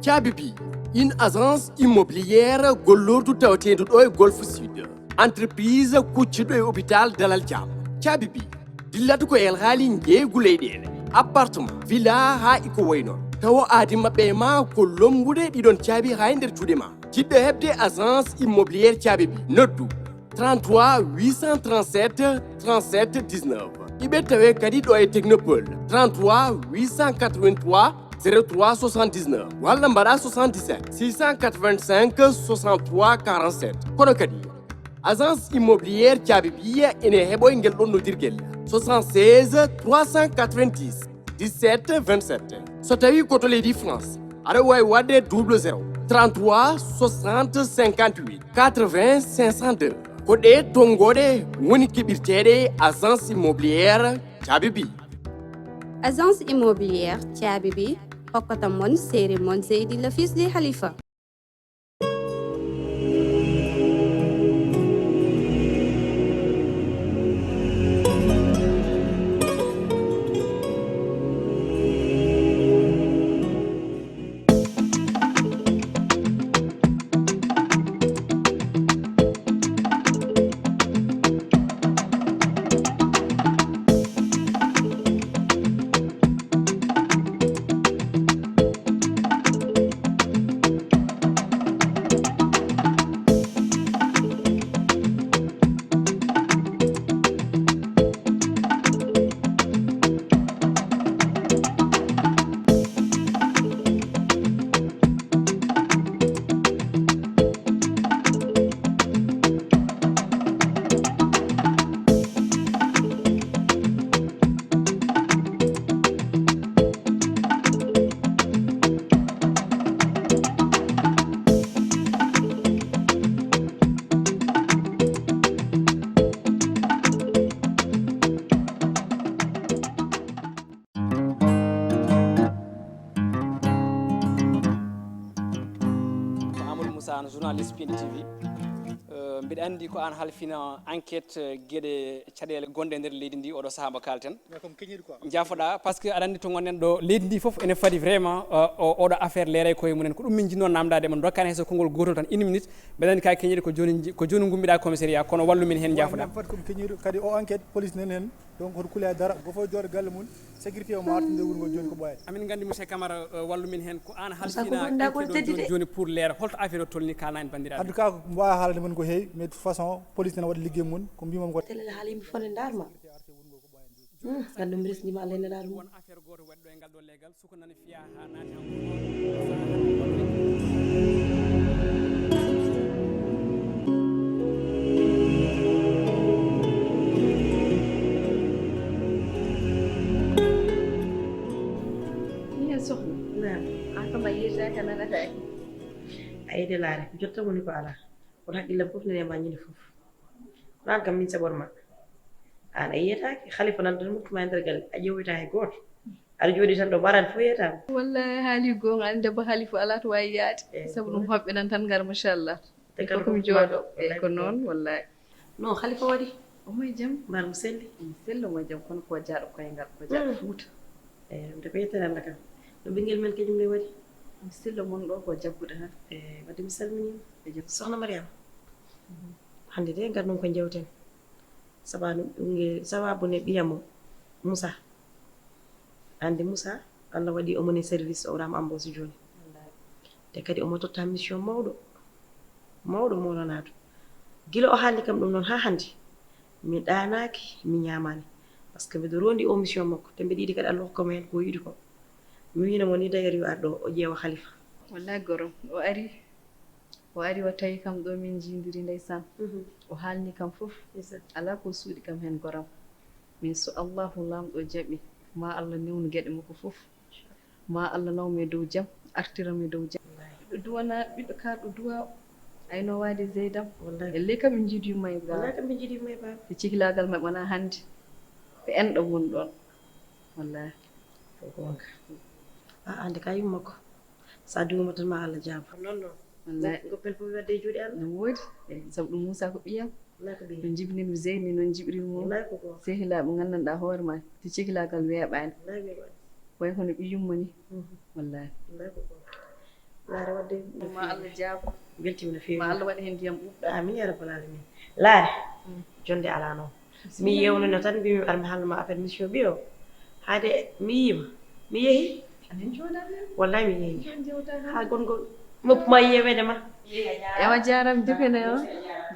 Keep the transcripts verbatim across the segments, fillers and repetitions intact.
Caabi bi, une agence immobilière gollordu tawateendu ɗo e Golfe Sud. Entreprise kuccuɗo e hôpital Dalal Jam. Caabi bi, dillata ko e alhaali njeeygu leyɗeele, appartement, villa haa e ko wayi noon. Tawa aadi maɓɓe e ma ko lombude ɗiɗon caabi haa e nder juuɗe ma. Jiɗɗo heɓde agence immobilière Caabi bi, noddu trente-trois huit cent trente-sept trente-sept dix-neuf. Iɓe tawe kadi ɗo e Technopole, trente-trois huit cent quatre-vingt-trois zéro trois soixante-dix-neuf, walla mbaɗa soixante-dix-sept six cent quatre-vingt-cinq soixante-trois quarante-sept. Kono kadi, agence immobilière Caabi bi ene heɓoy ngel ɗon noddirgel, soixante-seize trois cent quatre-vingt-dix dix-sept vingt-sept. So tawi ko to leydi France, aɗa wawi waɗde double zéro trente-trois soixante cinquante-huit quatre-vingts cinq cent deux. Ko ɗe tonngoɗe woni keɓirteeɗe agence immobilière Caabi bi. Agence immobilière Caabi bi hokkata mon seeri mon Seydi le fils de Khalifa. Ko Amadou Moussa, no journaliste Pindi T V. Eh, mbiɗa anndi ko aan halfina enquête, eh, geɗe caɗeele gonɗe e nder leydi ndi oɗo sahaa mo kaalten. Jaafoɗa, parce que aɗa anndi to ngonɗen ɗo, leydi ndi fof ene fadi vraiment, eh, o, oɗo affaire leeray koye mumen. Ko ɗum min jinnoo namdaade, mon dokkani hay so konngol gootol tan, une minute. Mbeɗa anndi ka keñiiɗo ko jooni, ko jooni ngummiɗa commissariat, kono wallu min heen, jaafoɗa. Fat ko keñiiɗo, kadi o enquête police nan heen. Donc, hoto kule dara, gofo jooɗo galle mum, sécurité o mo artude wuro ngo jooni ko ɓooyata. Amin nganndi, monsieur Camara, eh, wallu min heen, ko aan halfina enquête o jooni, jooni pour leer, holto affaire o tolni, kaalna en banndiraaɓe. En tout cas, ko mbaawa haalde mon ko heewi, mais de toute façon, police nana waɗa liggey mum, ko mbimam ko. Télé la haala yimɓe fof ne ndaar ma. Hmm, nganndumi resndiima Allah ene ndaar mum. Won affaire gooto waɗi ɗo e ngal ɗo leggal, suka nana fiya haa naati. Miin sohna. Naam. Aan kam a yiyataa ka nanataa ki. A yiyataa laare, ko jotta woni ko alaa. Kono hakkillam fof nene ma ñande fof. Kono aan kam min saɓor ma. Aan a yiyataake, Khalifa nan tan moftuma e nder galle, a ƴeewoyta hay gooto. Aɗa jooɗi tan ɗo mbaran fof yiyataama. Wallahi haali goonga, aan debbo Khalifa alaa to waawi yaade. Eey, sabu ɗum hoɓɓe nan tan ngara, machallah. Te kadi ko mi jooɗo. Eey, ko noon, wallahi. Non, Khalifa waɗi? Omo e jam. Mbar mo selli? Omo selli, omo e jam, kono ko jaaɗo koyngal, ko jaaɗo Fuuta. Eey, nde ko yettere Allah kam. No ɓinngel men kañum ne waɗi? Omo selli, mon ɗo ko jaggude tan. Eey, wadde mi salminiima. E jam. Sohna Mariama. Hannde de, ngarɗon ko njewten. Sababu ɓinngel, sababu ne ɓiyam o, Moussa. Annde Moussa, Allah waɗi omo ne service, o waɗaama embauche jooni. Te kadi omo totta mission mawɗo, mawɗo mawɗo naaɗo. Gila o haalni kam ɗum noon haa hannde, mi ɗaanaaki, mi ñaamaani. Parce que mbiɗo roondi o mission makko, te mbiɗo yiɗi kadi Allah hokka mo heen ko o yiɗi ko. Mi wiino mo ni d'ailleurs yo ar ɗo, o ƴeewa Khalifa. Wallahi gorom, o ari, o ari o tawi kam ɗo min njiidiri ndeysaan. Mhm. O haalni kam fof. Ndeysaan. Alaa ko suuɗi kam heen goram. Min so Allahu Laamɗo jaɓi, ma Allah newnu geɗe makko fof. Ma Allah naw mo e dow jam, artira mo e dow jam. Wallaahi. Ɓiɗɗo duwana, ɓiɗɗo kaarɗo duwa, ayno waade Zeydam. Wallaahi. Elley kam ɓe njiidi yumma e baaba. Wallaahi kam ɓe njiidi yumma e baaba. Ɓe cikilaagal maɓɓe wonaa hannde. Ɓe enɗo woni ɗoon. Wallaahi. Ko goonga. A, ande ka yumma ko. Sa duwima tan ma Allah jaabo. Noon, noon. Wallaahi. Goppel fof wadde e juuɗe Allah. No woodi. Eey, sabu ɗum Moussa ko ɓiyam. Wallaahi ko ɓiyam. No njibinirmi Zeyni, noon njiɓirin mo. Wallaahi ko goonga. Sehilaaɓe nganndanɗaa hoore ma. Wallaahi. Te cikilaagal weeɓaani. Wallaahi weeɓaani. Way hono ɓiyumma ni. Mhm. Wallaahi. Wallaahi ko goonga. Laare wadde ma Allah jaabo. Beltima no feewi. Ma Allah waɗa heen ndiyam ɓuuɓɗam. Amin ya rabbal alamin. Laare. Jonde alaa noon. Mi yewnino tan, mbimi ar mi haalnoma affaire monsieur Ɓiyo. Haade mi yiima, mi yehi. Amin jooɗaade. Wallahi mi yehi. Haa gongol. Moppu ma yeweede ma. Ewa, jaaraama, jokkene o.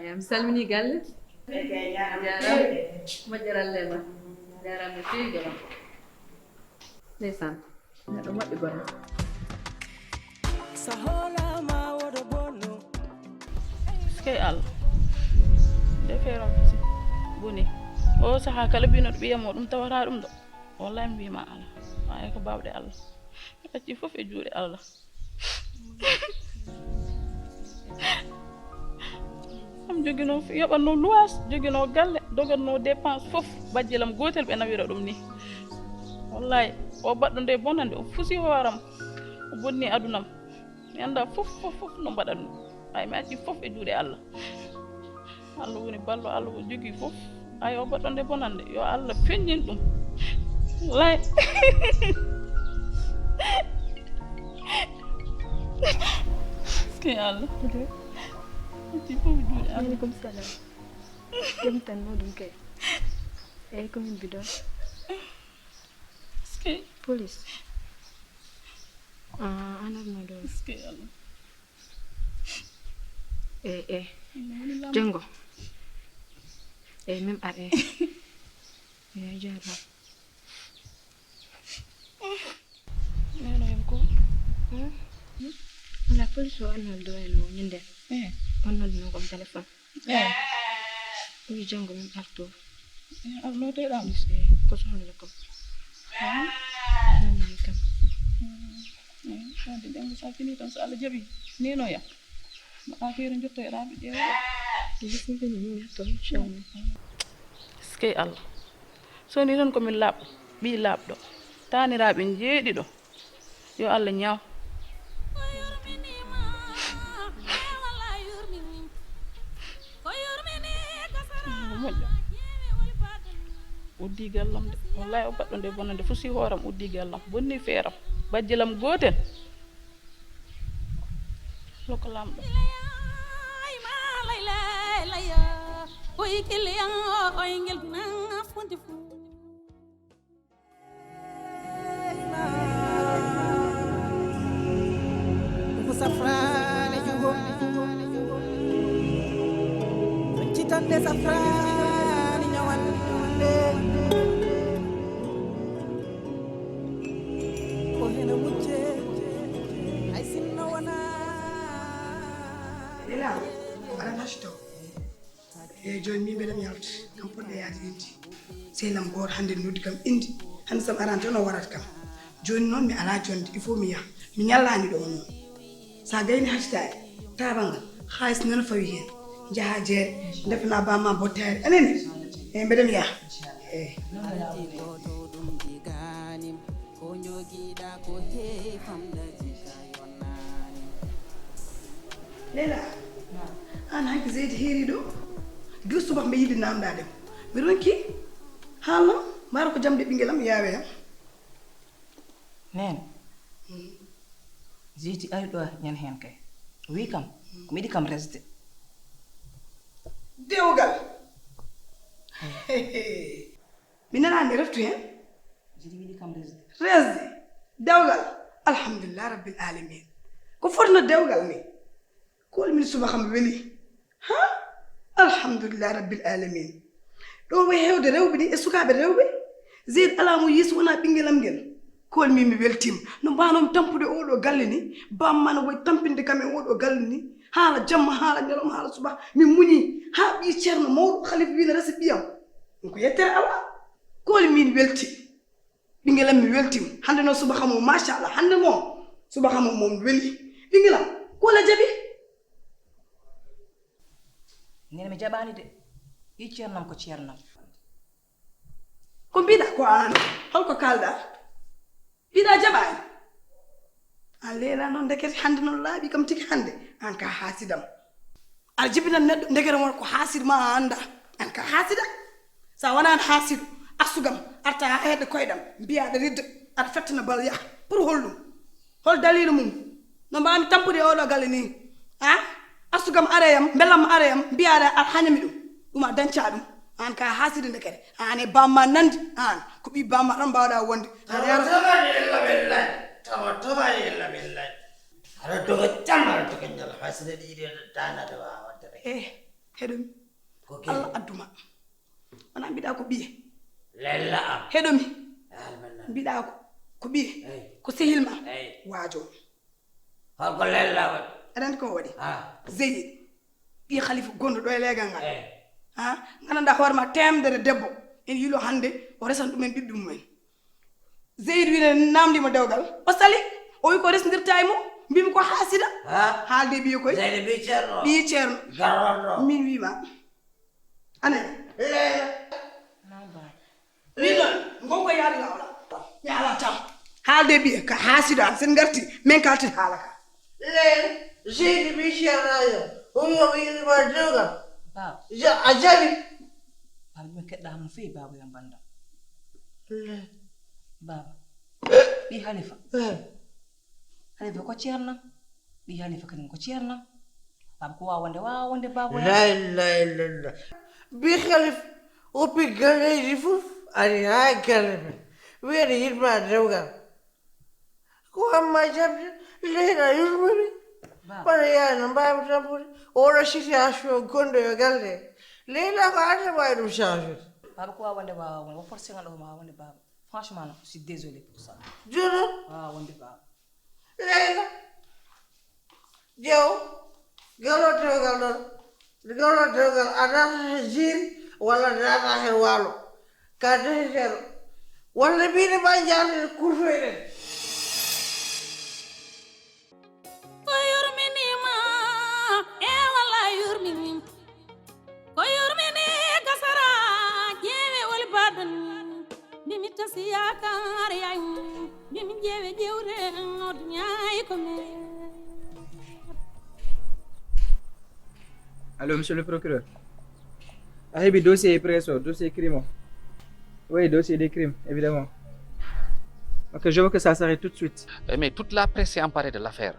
Ewa, mi salmini galle. Jaaraama. Moƴƴere Allah e ma. Jaaraama no feewi, jaaraama. Ndeysaan. Neɗɗo moƴƴo golle. So hoolaama wodo bonno. Eskey Allah. Nde feeram fisi. Boni. O sahaa kala mbinoɗo ɓiyam o ɗum tawata ɗum ɗo. Wallahi mi wiima Allah. Maa ko baawɗe Allah. Mi acci fof e juuɗe Allah. Am joginoo yoɓatnoo luwaas, joginoo galle, dogatnoo dépense fof, bajjel am gootel ɓe nawira ɗum nii. Wallaay, o baɗɗo nde bonannde, o fusi hooram, o bonni adunam. Mi anndaa fof, fof, fof no mbaɗatnoo. Ay, mi acci fof e juuɗe Allah. Allah woni ballo, Allah ko jogii fof. Ay, o baɗɗo nde bonannde, yo Allah feññin ɗum. Wallaay. Eskey Allah. Acci fof e juuɗe Allah. Waaleykum salam. Jam tan, mawɗum kay. Eyi, ko min bidon. Eskey. Police. Ah, an arno ɗo. Eskey Allah. Eh, eh. Janngo. Eh, min ar, eh. Eh, a jaaraama. Neno hen ko. Hmm? Wala, police o annol ɗo en o ñande. Eh. Onnol no ko téléphone. Eh. Wi janngo min arto. Eh, arno te ɗam. Eh, ko sohla ko. Hmm? Sohla kam. Hmm. Eh, wonde janngo sa fini tan, so Allah jaɓi, nenoya. Mbaɗa feere, njottoyɗa ɓiɓɓe o. Bismillah, min arto, inchallah. Eskey Allah. So ni tan ko min laaɓɗo, ɓii laaɓɗo, taaniraaɓe njeeɗiɗo. Yo Allah ñaaw. Moƴƴo. Uddi gallam de. Wallahi o baɗɗo nde bonande, fusi hooram, uddi gallam, bonni feeram. Bajjelam gootel. Loko lamɗo. Oy kiliyan, oy ngel na fonti fu. Ko safraani jugom. Citande safraani ñawande. Ko hena mucce. Ay sinno wona. Ila, aɗa nasto. Eyi, jooni min mbeɗa mi yalta, kam poɗɗo yaade inde. Sehil am gooto hannde noddi kam inde, hannde so mi araani tan o warata kam. Jooni noon mi alaa jonnde, il faut mi yaha. Mi ñallaani ɗo noon. So a gayni hattitaade, taabangal, haalis nana fawi heen. Njahaa jeere, ndefana bamma bottaari. A nani? Eyi, mbeɗa mi yaha. Eyi. Ko jogiɗa ko heewi famɗa jikka yonnani. Leila, an hanki Zeydi heeri ɗo? Gila subaka mbe yiɗi namdade mo. Mi ronki haalno, mbaara ko jam de ɓinngel am yaawe am. Neen, Zeydi ari ɗo ñande heen kay. O wi kam, ko mi yiɗi kam resde. Dewgal. Mi nanaani reftu heen. Jiɗi wiɗi kam resde. Resde. Dewgal. Alhamdulillah rabbil alamin. Ko fotno dewgal ni? Kooli min subaka mi weli. Ha? Alhamdulillah rabbil alamin. Ɗo way heewde rewɓe ni e sukaaɓe rewɓe. Zeydi alaa mo yeeso wonaa ɓinngel am ngel. Kooli min mi weltiima. No mbaanoo mi tampude oɗo galle ni. Bamma no way tampinde kam e oɗo galle ni. Haala jamma, haala ñalawma, haala subaka. Mi muñi. Ha ɓii ceerno mawɗo Khalifa wino resi ɓiyam. Ɗum ko yettere Allah. Kooli min welti. Ɓinngel am mi weltima. Hannde noon subaka mo, machallah. Hannde mo, subaka mo, mo mi weli. Ɓinngel am, ko la jaɓi? Nene mi jaɓaani de. Ɓii ceernam ko ceernam. Ko mbiɗa ko an? Holko kalɗa? Mbiɗa jaɓaani? An leela noon ndekete hannde noon laaɓi kam tigi hannde. An ka haasidam. Aɗa jibinani neɗɗo ndekere won ko haasid ma a annda. An ka haasida. Sa wonani haasido, arsugam, arta ha hedde koyɗam, mbiya aɗa ridda, aɗa fettana bal yaha. Pour holɗum? Hol dalilu mum? No mbaawmi tampude e oɗo galle ni? Ha? Asugam areyam, mbelam areyam, mbiyaɗa a hañami ɗum. Ɗum a dañca ɗum. An ka haasidi ndekere. An e bamma nandi. An ko ɓi bamma tan mbawɗa wonde. An yara. Tama tama illa billahi. Tama tama illa billahi. Aɗa doga jam, aɗa doga ñal. Haasidi ɗiɗi daanade wa wadde rek. Eh, heɗomi. Ko ke? Allah adduma. Wona mbiɗa ko ɓiye. Lella am. Heɗomi. Almanna. Mbiɗa ko, ko ɓiye. Eyi. Ko sehil ma. Eyi. Waajo. Holko lella waɗi? Aɗa andi ko waɗi? Ah. Zeydi. Ɓi Khalifa gonɗo ɗo e leegal ngal. Eyi. Ha? Gandanɗa hoore ma temedere debbo. En yilo hannde o resan ɗumen ɓiɓɓe mumen. Zeydi wine namdimo dewgal. O sali. O wi ko resndirta e mum. Mbimi ko haasida. Ha? Haalde ɓiye koy. Zeydi ɓi Ceerno. Ɓi Ceerno. Garotno. Min wima. Anen. Leela. Naam, baaba. Wi noon, ngon ko yaade lawla. Mi ala tam. Haalde ɓiye ka haasida an sen ngarti, min kalti haala ka. Leela, Zeydi ɓi Ceerno yo. Umma ɓi ma dewgal. Baaba. Ja, a jaɓi. Baaba, mi keɗɗa mo feewi, baaba, yo mbanda. Leela. Baaba. Ɓi Halifa. Eh. Halifa ko ceernam. Ɓi Halifa kañum ko ceernam. Baaba ko wawa wonde, wawa wonde baaba. La ilaha illallah. Ɓi Halifa woppi galleeji fof ari ha galle men. Wiyata yiɗma dewgal. Ko amma jaɓde Leyla yurmori. Baaba. Kono yaani no mbaawi tampude. Oɗo situation gonɗo e galle. Leyla ko an tan waawi ɗum change ude. Baaba ko wawa wonde, wawa wonde. Wo forcé ngal ɗo ko wawa wonde baaba. Franchement, non, je suis désolée pour ça. Jono. Wawa wonde baaba. Leyla. Jew. Galo dewgal ɗon. Galo dewgal a data he jiiri walla data he waalo. Ka deheteeɗo. Walla mbiɗe ma jaade kurtoyɗen. Ko yurminiima, e walla yurminiima. Ko yurmini gasara, jeewe wol baɗon. Mimi tasi yaakaar yaay. Mimi jeewe jewre, o duñaay ko me. Allô, monsieur le procureur. A heɓi dossier e presse o, dossier crime o. Oui, dossier des crimes, évidemment. Ok, je veux que ça s'arrête tout de suite. Eh, mais toute la presse s'est emparée de l'affaire.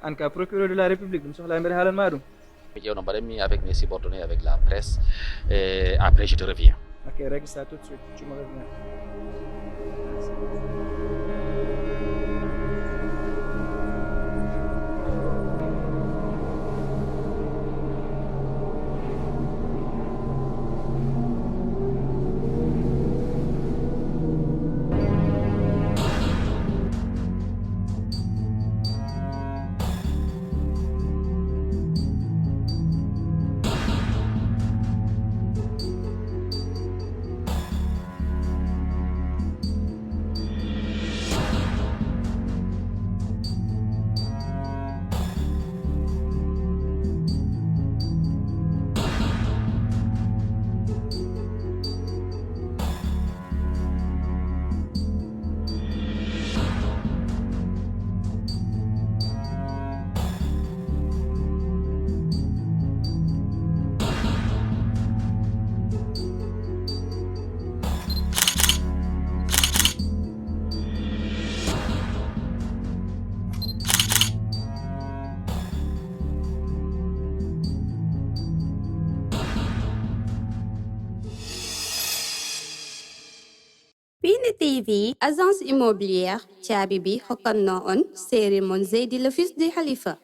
An ka procureur de la République, ɗum sohla mbeɗa haalan ma ɗum. Mi ƴeewno mbaɗanmi avec mes subordonnés, avec la presse. Et après, je te reviens. Ok, règle ça tout de suite. Tu me reviens. Piindi T V, agence immobilière, caabi bi hokkatnoo on série mon Zeydi, le fils du Khalifa.